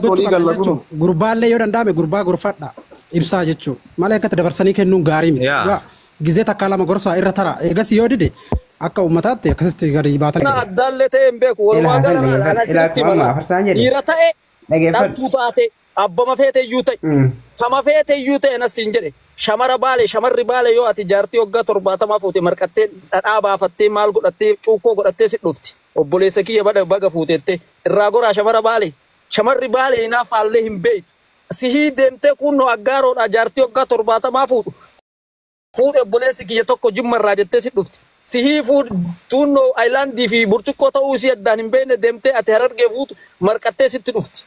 Gochuu qabna jechuun gurbaallee yoo danda'ame gurbaa gorfadha ibsaa jechuun malee akkatti dabarsanii kennuun gaarii miti. Gizee takkaa lama gorsaa irra tara eegas yoo dide akka uummataatti akkasitti gadi baatan. Addaallee ta'e hin beeku walumaa gala ana sirriitti mala dhiira ta'e dhaltuu taate abbama feete iyyuu ta'e kama feete iyyuu ta'e nas hin jedhe shamara baale shamarri baale yoo ati jaartii waggaa 70 fuute marqattee dhadhaa baafattee maal godhattee cuukkoo godhattee si dhufti obboleessa kiyya baga fuuteette irraa goraa shamara baale shamarri baale hinaafaallee hin beektu sihii deemtee kunnoo aggaaroodha jaartii waggaa 70 fuudhu fuudhe obboleessi kiyya tokko jimmarraa jettee si dhufti sihii tuunnoo aayilaandii fi burcuqqoo ta'uu isii addaan hin beekne deemtee ati harargee fuutu marqattee sitti dhufti.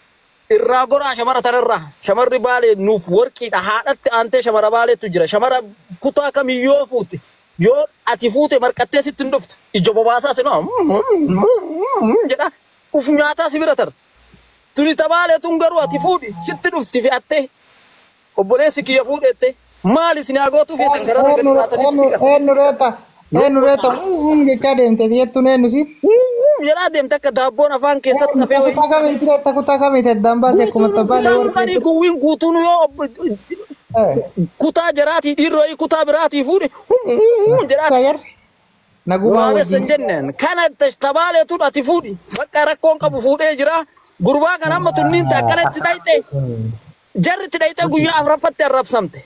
Irraa goraa shamara tanarraa shamarri baalee nuuf warqiidha haadhatti aantee shamara baaleetu jira shamara kutaa kamiyyoo fuute yoo ati fuute marqattee sitti hin dhuftu ija bobaasaa sinoo jedha uf nyaataa si bira tarti tuni tabaalee tun garuu ati fuudhi sitti dhufti fe'attee obboleessi kiyya fuudhette maal isin haa gootuu feetan gara gadi baatanii Eenyu reeta jechaa deemte jettuun eenyu si? Jedhaa deemte akka daabboon afaan keessatti hafee wayii. Kutaa kamiiti reeta kutaa kamiiti addaan baasee akkuma tabbaalee warqee. Kuwwiin guutuun yoo kutaa jaraatii dhiirroo kutaa biraatii fuudhe jedhaa. Nagumaa wajjin. Hin jenneen kana tabaaleetu ati fuudhi bakka rakkoon qabu fuudhee jira gurbaa kan amma tunniin akkanatti dhayxe jarri itti dhayxe guyyaa afuraffaatti arrabsamte.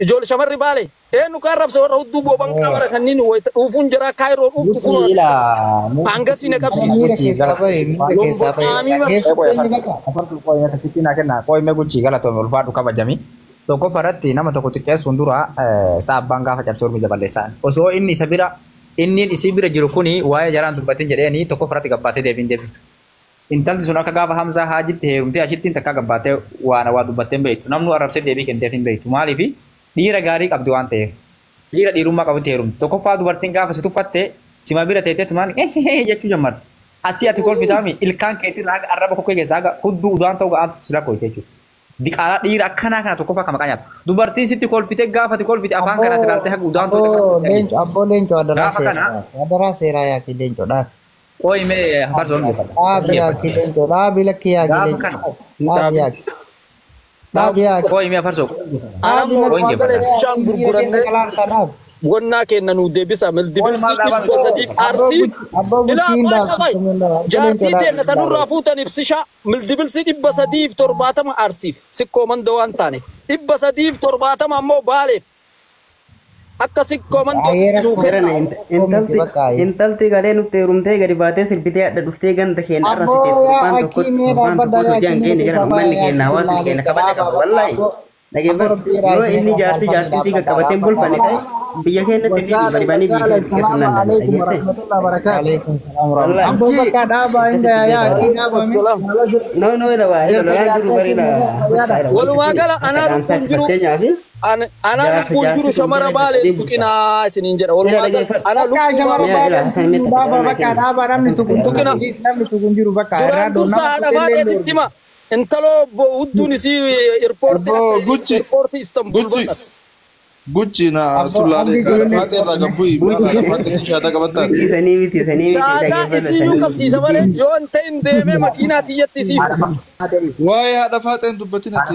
Ijoollee shamarri baale eenyu kan arrabse warra hudduu booban qaamara kanneen dhuufuun jira kaayiroo dhuuftu kun hangasii na qabsiisu. Tokkoffaa irratti nama tokko xiqqeessuun dura abbaan gaafa cabsee ormi jaballeessaan osoo inni isa bira inni isii bira jiru kuni waa'ee jaraan dubbatin jedheeni tokkoffaa irratti gabbaatee deebiin deebiftu. Intalti sun akka gaafa Hamzaa Haajitti heerumtee ashittiin takka gabbaatee waan waa dubbattee hin beektu. Namnu arrabsee deebii kenneef hin beektu. Maaliif dhiira gaarii qabdi waan ta'eef dhiira dhiirummaa qabutti heerumti. Tokkoffaa dubartiin gaafa si tuffatte sima bira teettee tumaan jechuu jammarti. Asii ati kolfitaami ilkaan keetirraa haga arraba kokkee keessaa haga hudduu udaan ta'uu ga'aatu si lakkooyte jechuudha. Diqaalaa dhiira akkanaa kana tokkoffaa kan maqaa nyaatu. Dubartiin sitti kolfite gaafa ati kolfite afaan kana silaaltee haga udaan ta'uu. Abboo leencoo adaraa seeraa. Adaraa seeraa yaakii leencoo dhaaf. Oi me hafarsoon dhufa. Dhaabi leencoo dhaabi lakki yaakii leencoo. Dhaabi yaakii. Dhaabi yaakii. Oi me hafarsoo. Anammoo ibsishaan gurgurannee wannaa kenna nuu deebisa mildibilsii 300 arsii ilaa baay'ee jaartii teenna tanurraa fuutan ibsishaa mildibilsii 370 arsiif sikkoo mandoo waan taane 370 ammoo baaleef akka sikkoo mandootti nuu kenna. Intalti galee nutti heerumtee gadi baatee sirbitee adda dhuftee ganda keenya irra sitee torbaan tokko hojii keenya jira uummanni keenya hawaasni keenya kabaja qaba wallaahi. Dhageeffadhu yoo inni jaartii jaartii qaqqabateen bulfane ta'e biyya keenyatti ni dhiibanii biyya keessa nan danda'a. Walumaa gala anaa lubbuun jiru anaa lubbuun jiru shamara baalee tuqinaa isiniin jedha walumaa gala anaa lubbuun tuqina duraan dursa haadha faaxeetitti hima. Intaloo hudduun isii eerpoortii Istanbul badhaas. Gucci na tullaalee kaadha faaxee irraa gabbuyi maalaadha faaxee tishaata qabattaati. Taataa isiyyuu qabsiisa malee yoo hin ta'in deemee makiinaa tiyyatti isii. Waa'ee haadha faaxeen dubbatin ati.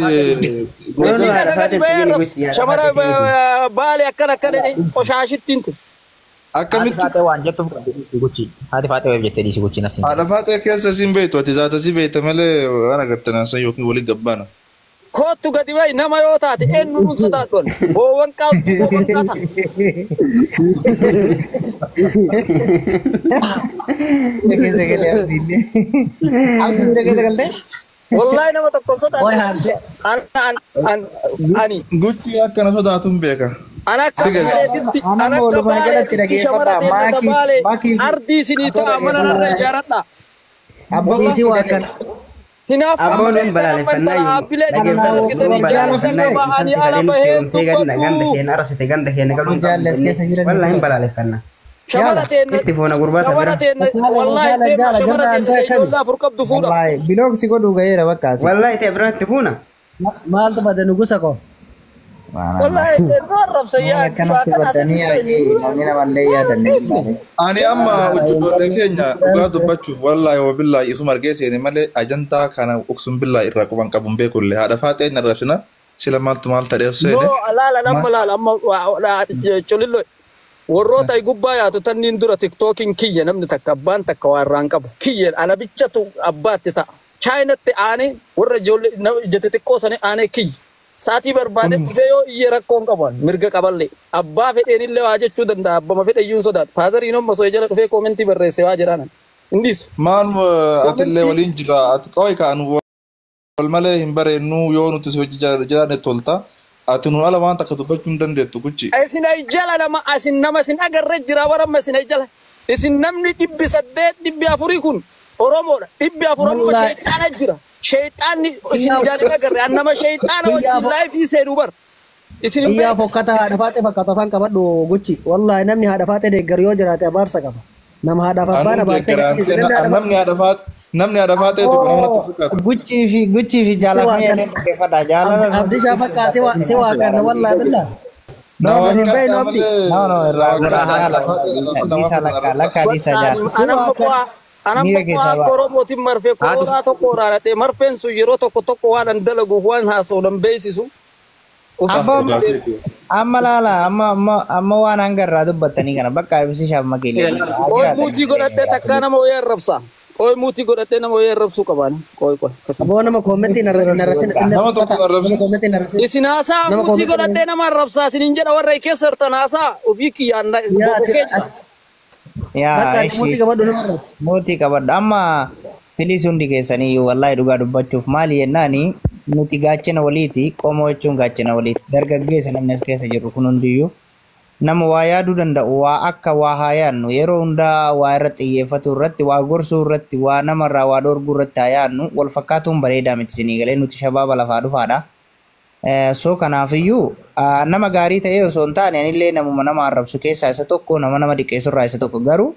Isiin akka gadi bahee arrabsi shamara baalee akkana akkana qoshaashittiin tun. Akkamitti? Haati waan jettuuf qabdi gucci. Haati faaxee wayiif jettee dhiisi gucci nasiin. Haadha faaxee keessa siin beektu ati zaata si beekta malee waan agartan haasa yookiin waliin gabbaana. Kootu gadi bahi nama yoo taate eenyu nuun sodaadhoon boowwan qaabdu boowwan qaatan. Wallahi nama tokko sodaadhe. Ani. Gucci akkana sodaatuun beeka. Ana akka baaleetitti shamara teennata baale ardii isinii ta'a mana narra ijaaradha. Abbootii waa kana. Hinaaf ammallee dhaabbilee keessan argitanii jaarsa qaba ani ala bahee dubbadhu. Shamara teenna shamara teenna wallahi deema shamara teenna ijoollee afur qabdu fuudha. Biloogsi godhuu gaheera bakka asii. Wallahi ta'e biraatti fuuna. Maaltu bade nugusa koo? Wallaahi nu arrabsa yaa Akkanatti godhanii namni namallee yaadanne. Ani amma ijoollee keenya dhugaa dubbachuuf wallaahi wabillaahi isuma argee seene malee ajantaa kana uksum billaa irraa quban qabuun beekullee haadha faaxee hin arrabsina sila maaltu maal ta'ee seene. No alaala nama laala amma culillo warroota gubbaa yaatu tanniin dura tiktookiin kiyya namni takka abbaan takka waa irraan qabu kiyya ana bichatu abbaatti ta'a. Chaayinatti aanee warra ijoollee ija xixiqqoo sanii aanee kiyya. Saatii barbaade dhufee yoo iyyee rakkoon qaban mirga qaballee abbaa fedheenillee waa jechuu danda'a abbama fedhe iyyuu hin sodaatu. Faazariin amma osoo jala dhufee koomentii barreesse waa jedhaan hin dhiisu. Maan atillee waliin jira ati qoy kaan wal malee hin bareennu yoo nuti si hojii jiraanne tolta ati nu ala waan takka dubbachuu hin dandeettu guchi. Isin ay jala nama isin nama isin agarre jira waramma isin ay jala isin namni 800 400 kun Oromoodha 400 amma sheexaana jira. Sheexaanni isin ijaan agarre an nama sheexaana wajjin laayifii seenuu bar. Isin hin Iyyaa fokkata haadha faaxee fakkaatu afaan qabadhu guchi. Wallaahi namni haadha faaxee deeggaru yoo jiraate abaarsa qaba. Nama haadhaaf abbaan abaartee Namni haadha faaxee namni haadha faaxee tokko nama natti fakkaata. Guchii fi jaalalli dhaggeeffadha. Jaalala Abdishaa fakkaa si waaqanna wallaahi billaa. Nama hin beeknu abdi. No no irraa lakkaa dhiisa jaalala. Anam akka Oromootiin marfee koronaa tokko waraanadhe marfeen sun yeroo tokko tokko waan an dalaguuf waan haasa'u dan beeksisu. Amma laala amma waan hanga irraa dubbattanii kana bakka ibsishaaf makiilee. Qoy muutii godhadhee takkaa nama wayii arrabsa. Qoy muutii godhadhee nama wayii arrabsuu qabaan. Qoy qoy. Aboo nama koomentii narrasin. Nama tokko arrabsa. Isin haasaa muutii godhadhee nama arrabsaa isinin jedha warra keessa hirtan haasaa ofii kiyyaan boqokee jira. Yaa mootii qabadhu amma filiis hundi keessanii wallaahi dhugaa dubbachuuf maali jennaani nuti gaachana waliiti qomoo jechuun gaachana waliiti dargaggeessa namni as keessa jiru kun hundiyyuu nama waa yaaduu danda'u waa akka waa haa yaadnu yeroo hundaa waa irratti xiyyeeffatu irratti waa gorsuu irratti waa namarraa waa dhoorguu irratti haa yaadnu wal fakkaatuun bareedaa miti isinii galee nuti shabaaba lafaa dhufaadha. So kanaafiyyuu nama gaarii ta'ee osoo hin taane anillee namuma nama arrabsu keessaa isa tokko nama nama diqqeessurraa isa tokko garuu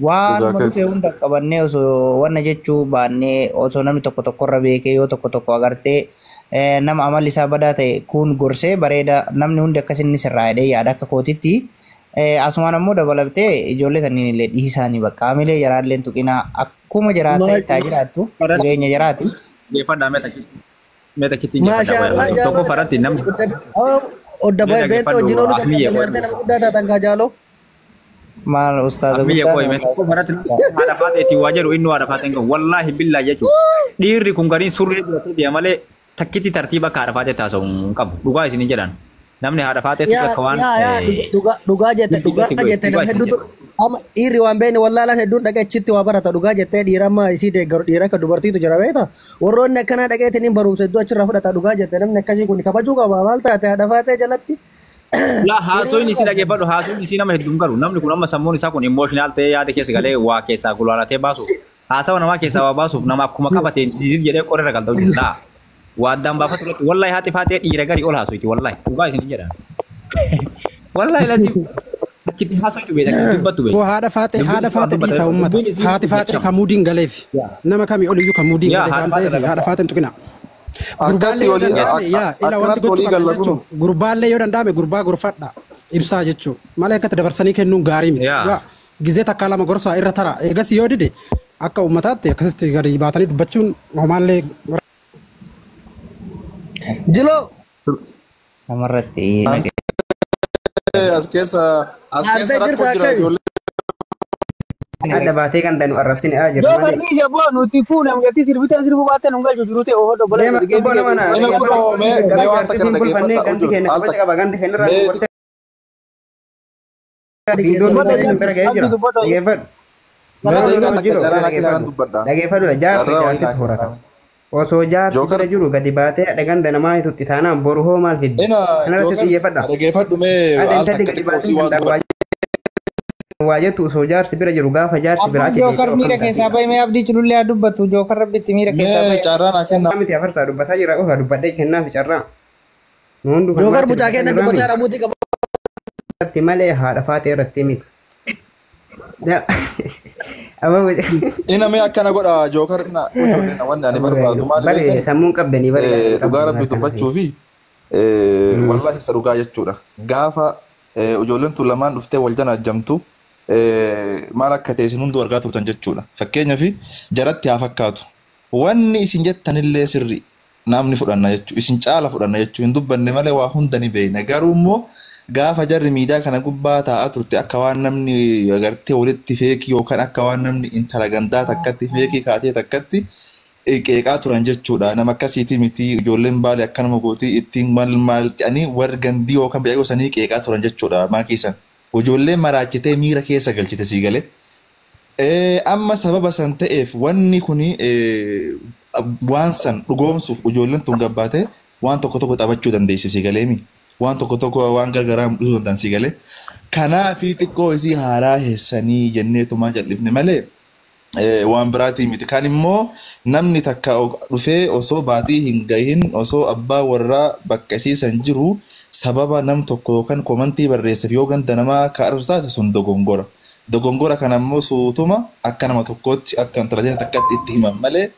waan dhufe hunda qabannee osoo wanna jechuu baannee osoo namni tokko tokkorra beekee yoo tokko tokko agartee nama amalli isaa badaa ta'e kun gorsee bareeda namni hundi akkasinni sirraa jedhee yaada akka kootitti asumaan ammoo dabalatee ijoollee tanniin illee dhiisaanii bakka hamilee jaraallee tuqinaa akkuma jiraata itti jiraattu jireenya jaraati. Meta kitiin jedhama. Tokko faratti namni. Odda beektu wajjin oolu kan nama guddaa taatan kaa jaaloo. Maal ustaaza guddaa. Biyya koo tokko faratti haadha faaxeetii waa jedhu inni haadha faaxeen qabu. Wallaahi billaa jechuudha. Dhiirri kun gariin surree biratee deema malee takkitti tartiiba akka haadha faaxee taasisu hin qabu. Dhugaa isin jedhan. Namni haadha faaxeetti akka waan. Dhugaa jette dhugaa jette namni hedduutu amma dhiirri waan beekne wallaalaan hedduun dhaqee achitti waa barata dhugaa jettee dhiira amma isii deeggaru dhiira akka dubartiitu jira beekta warroonni akkanaa dhaqeetiin hin barumsa hedduu achirraa fudhata dhugaa jette namni akkasii kun kabajuu qaba maal taate haadha faaxee jalatti. Laa haasoon isii dhaggeeffadhu haasoon isii nama hedduun galu namni kun amma sammuun isaa kun imooshinaal ta'ee yaada keessa galee waa keessaa gulaalatee baasu haasawa namaa keessaa waa baasuuf nama akkuma qabate jedhee qorra galta hojjetu. Waa addaan baafatu irratti wallaahi haati faatee dhiira garii ol haasoyti wallaahi dhugaa isin jedhan. Wallaahi laziif akkitti haasoytu beekta akkitti dubbattu beekta. Haadha faatee haadha faatee dhiisa uummata haati faatee kan muudiin galeef nama kamii oliyyuu kan muudiin galeef waan ta'eef haadha faatee hin tuqina. Gurbaallee yoo danda'ame gurbaa gorfadha ibsaa jechuu malee akkatti dabarsanii kennuun gaarii miti. Gizee takkaa lama gorsaa irra tara eegas yoo dide akka uummataatti akkasitti gadi baatanii dubbachuun homaallee. Jiloo. Namarratti. As keessa rakkoo jira ijoollee. Adda baatee kan tanu arrabsine aa jirra malee. Yoo kan jaboo nuti kun namgatti sirbitan sirbu baatee nu galchu jiru ta'e ofoo obbola. Ina kun mee waan takka dhaggeeffadha hojii al takka. Mee daqiiqaa takka jalaan akka ilaalan dubbadha. Dhaggeeffadudha jaarsa jaarsitti horata. Osoo jaarsi bira jiru gadi baatee dhaganda namaa hitutti taanaan boru hoo maal fiddi? Kanarratti xiyyeeffadha. Dhaggeeffadhu mee al takka xiqqoo si waa dubbadha. Waa jettu osoo jaarsi bira jiru gaafa jaarsi bira achi Jookar miira keessaa bahi mee abdii culullee haa dubbatu jookar rabbitti miira keessaa bahi. Mee carraa naa kennaa. Miti afarsaa dubbataa jira qofa dubbadhee kennaaf carraa. Jookar mucaa kenna dubbataa jira muutii qaba. Malee haadha faatee irratti miti. Ina mee akkana godha jookar ina ijoolleen wanni ani barbaadu maali beektan sammuun qabdanii dhugaa rabbi dubbachuu fi Wallahi isa dhugaa jechuudha. Gaafa ijoolleen tun lamaan dhuftee wal janaajjamtu maal akka ta'e isin hunduu argaa turtan jechuudha. Fakkeenyaaf jaratti haa fakkaatu. Wanni isin jettanillee sirri namni fudhanna jechuudha. Isin caala fudhanna jechuudha. Hin dubbanne malee waa hunda ni beekna. Garuu immoo gaafa jarri miidiyaa kana gubbaa taa'aa turte akka waan namni agartee walitti feekii yookaan akka waan namni intala gandaa takkatti feekii kaatee takkatti qeeqaa turan jechuudha. Nama akkasiiti miti ijoolleen baalee akkanuma gootii ittiin maal maal jedhanii warri gandii yookaan biyya gosanii qeeqaa turan jechuudha maakiisan. Ijoolleen maraachitee miira keessa galchite sii galee. Amma sababa san ta'eef wanni kuni waan san dhugoomsuuf ijoolleen tun gabbaatee waan tokko tokko taphachuu dandeessi sii galeemi. Waan tokko tokko waan gargaraa mul'isuu danda'an sii galee. Kanaafi xiqqoo isii haaraa heessanii jenneetumaa jal'ifne malee waan biraatii miti. Kan immoo namni takka dhufee osoo baatii hin gahin osoo abbaa warraa bakka isiisan jiru sababa nam tokko yookaan komantii barreesseef yoo ganda namaa ka arabsu taate sun dogongora. Dogongora kana immoo suutuma akka nama tokkootti akka intala takkatti itti himan malee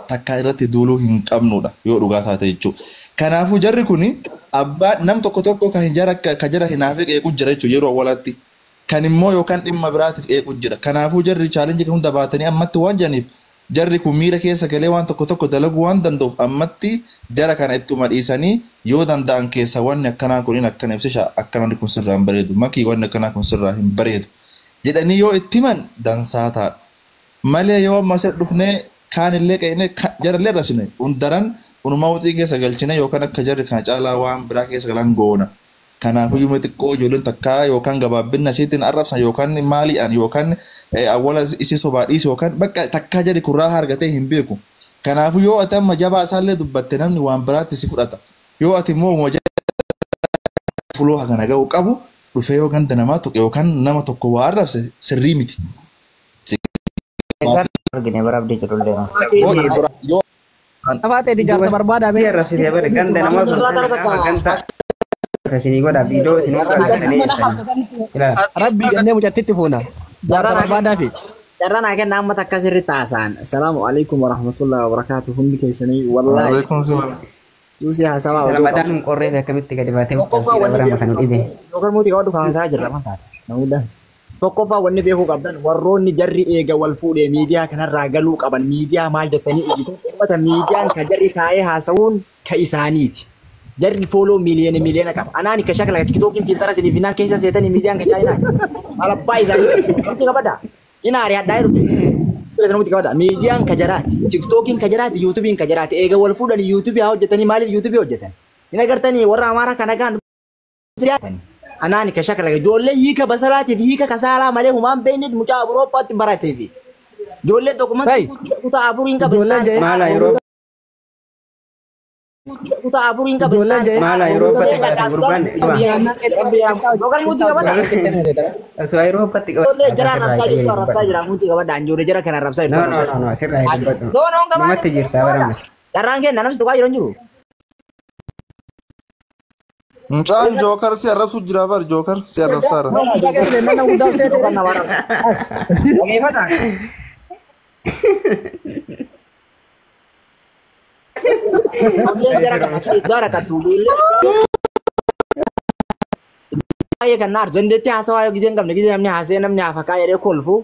takka irratti duuluu hin qabnudha yoo dhugaa taate jechuudha. Kanaafuu jarri kuni abbaa nam tokko tokko kan jara ka jara hinaafee qeequ jira jechuudha yeroo awwaalaatti. Kan immoo yookaan dhimma biraatiif qeequ jira. Kanaafuu jarri chaalenjii kan hunda baatanii ammatti waan jiraniif jarri kun miira keessa galee waan tokko tokko dalaguu waan danda'uuf ammatti jara kana ittuma dhiisanii yoo danda'an keessa wanni akkanaa kun akkana ibsisha akkanaan kun sirraa hin bareedu makii wanni akkanaa kun sirraa hin bareedu jedhanii yoo itti himan dansaa ta'a. Malee yoo amma asirra dhufnee kaanillee qe'inee jarallee arrabsine hundaran unumaa wuxii keessa galchine yookaan akka jarri kana caalaa waan biraa keessa galan goona. Kanaafuu yoo xiqqoo ijoolleen takkaa yookaan gabaabbina isiitiin arrabsan yookaan maali'an yookaan awwaala isii sobaa dhiisu yookaan bakka takkaa jarri kun raahaa argatee hin beeku. Kanaafuu yoo ati amma jabaa isaallee dubbatte namni waan biraatti si fudhata. Yoo ati immoo fuloo hagana ga'u qabu dhufee yoo ganda namaa tuqe yookaan nama tokko waa arrabse sirrii miti. Argine bara abdii jirullee. Afaatee ijaarsa barbaada mee arrabsite bara ganda namaa ganda isinii godha viidiyoo isinii godha. Rabbi jennee mucattitti fuuna. Jaarsa barbaadaa fi. Jarraan haa kenna amma takka sirriitti haasa'an. Assalaamu alaikum warahmatullahi wabarakaatuh. Hundi keessanii wallaahi. Waalaikum salaam. Yuusii haasawaa osoo Ramadaan kun qorree akkamitti gadi baatee Tokkoffaa wanni bara kan dhibe. Yookaan mootii qabadhu kan haasaa jirra maal taate? Namoota. Tokkoffaa wanni beekuu qabdan warroonni jarri eega wal fuudhee miidiyaa kanarraa galuu qaban miidiyaa maal jettanii ijjitan uummata miidiyaan ka jarri taa'ee haasa'uun ka isaaniiti. Jarri fooloo miiliyoona miiliyoona qaba. Anaani ka shakala tiktookiin fiiltara isiniif hinaan keessa seetanii miidiyaan ka chaayinaa. Maal abbaa isaanii namni qabada. Inaari hadhaa dhufe. Namni qabada. Miidiyaan ka jaraati. Tiktookiin ka jaraati. Yuutuubiin ka jaraati. Eega wal fuudhanii yuutuubii haa hojjetanii maaliif yuutuubii hojjetan? Hin agartanii warra Amaaraa kana gaan dhiyaatanii. Anaani ka shakala ijoollee hiika basalaatiif hiika kasaalaa malee humaan beekneet mucaa Awurooppaatti barateefi. Ijoollee dokumentii kutaa afuriin qaban. Maala yeroo kutaa afuriin qaban. Maala yeroo uffata gurbaan Yookaan muutii qabata. Osoo yeroo uffatti qabata. Ijoollee jara arrabsaa jirtu arrabsaa jira muutii qabadha ijoollee jara kana arrabsaa jirtu No no arrabsaa no no sirraa hin dubbadhu. No no qabaa. Namatti jirta bara amma. Carraan kenna namni tuqaa jiru hin jiru. Mucaan jookar si arrabsu jira bar jookar si arrabsaara. Yookaan nama arrabsa. Dhageeffata. Ijoolleen jara kana iddoo rakkattu ijoollee. Baay'ee kan na arsu dandeettii haasawaa yoo gisee hin qabne gisee namni haasee namni hafakaa jedhee kolfu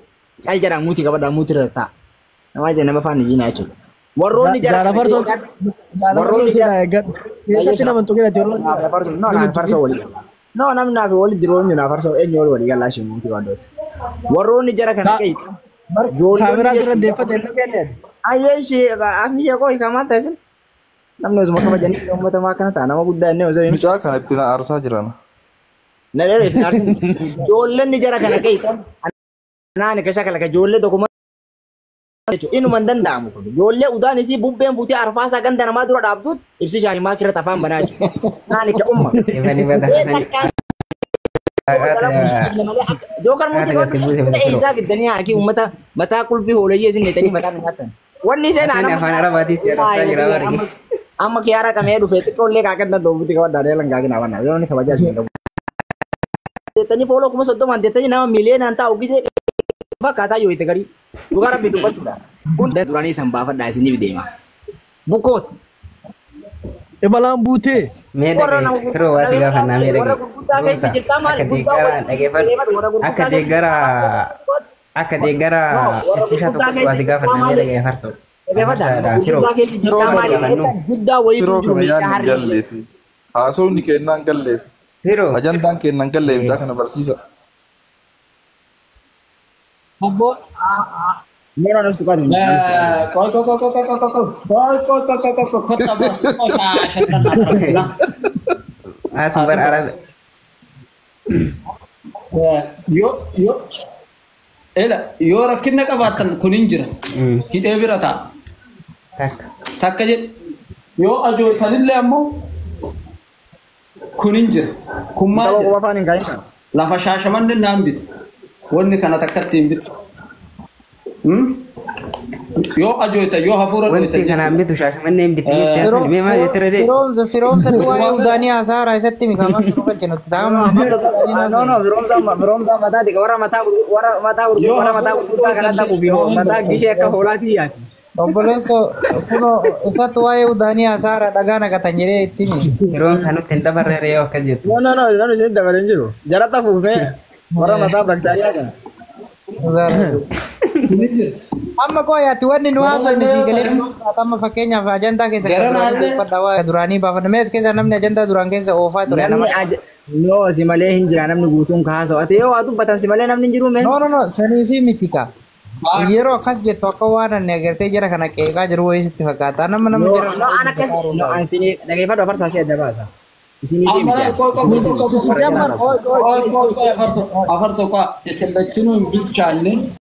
cal jedhaa muutii qabadhaa muutii irra ta'a. Nama jedhe nama faana jiinaa jechuudha. Warroonni jara Jaala farsoo warroonni jara keessatti nama hin tuqin ati yeroo naaf farsoo no naaf farsoo walii gala. No namni naaf walii diroonyu naaf farsoo eenyu walii galaa ishee muutii qabadhooti. Warroonni jara kana qeexa. Kaameraa sirra deeffate hin dhageenye. Ayyee ishee afiyya koo hiikaa maal taasisan? Namni osuma kabajanii uummata maa kana ta'a nama guddaa inni osoo hin. Mucaa kana itti na aarsaa jiran. Na dheeresse aarsin. Ijoolleen jara kana qeexa. Naani ka shakala ka ijoollee tokko jechuudha. Inuma hin danda'amu kun. Ijoollee udaan isii bubbeen fuutee arfaasaa ganda namaa dura dhaabduut ibsi shaanii maa kirra afaan banaa jechuudha. Naani ka umma. Ifani bada hasani. Jookar mootii qabatu isaa fiddanii haakii uummata mataa qulfii hooleyyee isin neetanii mataa nyaatan. Wanni isheen Hasani afaan Arabaatiin si arrabsaa jira bari. Amma kiyaara kamee dhufee xiqqoollee kaakan danda'u buti qabadhaa deelan kaakin hafanaa yoo inni kabajaa isin qabu. Deettanii fooloo 30,000 deettanii nama miiliyoonaan taa'u gisee fakkaataa yoo itti garii dhugaa rabbi dubbachuudha. Kun duraanii san baafadhaa isiniif deema. Bukkoota. Imalaan buutee. Mee dhagaye firoo waa si gaafannaa mee Warra dhagaye. gurguddaa keessa jirtaa maal? Akka Guddaa deeggaraa dhaggeeffadhu. warra Akka gurguddaa keessa deeggaraa akka deeggaraa No, warra ittisaa gurguddaa tokko waa si keessa jirtaa gaafannaa mee maali? dhagaye farsoo. Dhaggeeffadhaa. Farsaadhaan firoo. Gurguddaa keessa jirtaa maali? Gaafannuu. Guddaa wayiitu Firoo jiru kana miidhaa yaadni hin harree. galleefi. Haasawni kennaan galleefi. Firoo. Ajandaan kennaan galleefi mucaa kana barsiisa. Abboo Mee waan obsu qabu. Qoy qoy qoy qoy qoy qoy qoy qoy qoy qoy qoy qoy kottaa baas qoy shaashattan Asuma bar arab. Yoo yoo ela yoo rakkina qabaattan kun hin jira hidhee bira ta'a Takka. takka jedhe yoo ajooytanillee ammoo kun hin jira kun maal Tapha jedha qofa afaan hin kaayin kana. lafa shaashamanne naan bitu wanni kana takkatti hin bitu Yoo ajooytan yoo hafuura Wanti dhooytan kanaan bitu shaashamanneen bitti jettee mee maal jettee dee? Firoomsa firoomsa waa'ee udaanii haasaara isatti mikamaa jiru galchinu ta'amu. No no firoomsa firoomsa mataa xiqqaa warra mataa warra mataa warra mataa gurguddaa kana dhaquuf yoo mataa gishee akka hoolaatii yaati. Obboleesso kunoo isatti waa'ee udaanii haasaara dhagaa naqatan jedhee itti himi. Firoomsa nutti hin dabarre yoo akkas jettu. No no no namni isin dabalee hin jiru. Jara tafuufee warra mataa baktaariyaa kana. Amma qoyaatti wanni nu haasofne sii galee amma fakkeenyaaf ajandaa keessa Gara kan duraanii naallee. uffadha waa duraanii baafanna mees keessa namni ajandaa duraan keessa oofaa ture Namni nama. no si malee hin jira namni guutuun kaasa'u. Ati yoo waa dubbatan si malee namni hin jiru mee? No no no sanii fi miti ka. Yeroo akkas jettu akka waan ani agartee jara kana qeeqaa jiru wayii sitti fakkaata. Nama nama No jara no an akkas no an sinii dhageeffadhu afarsaa si adda baasa. Isinii fi Amma miti. qoy qoy Isinii fi qoy qoy miti. qoy qoy qoy afarso qoy isin lachinuu hin bilchaanne.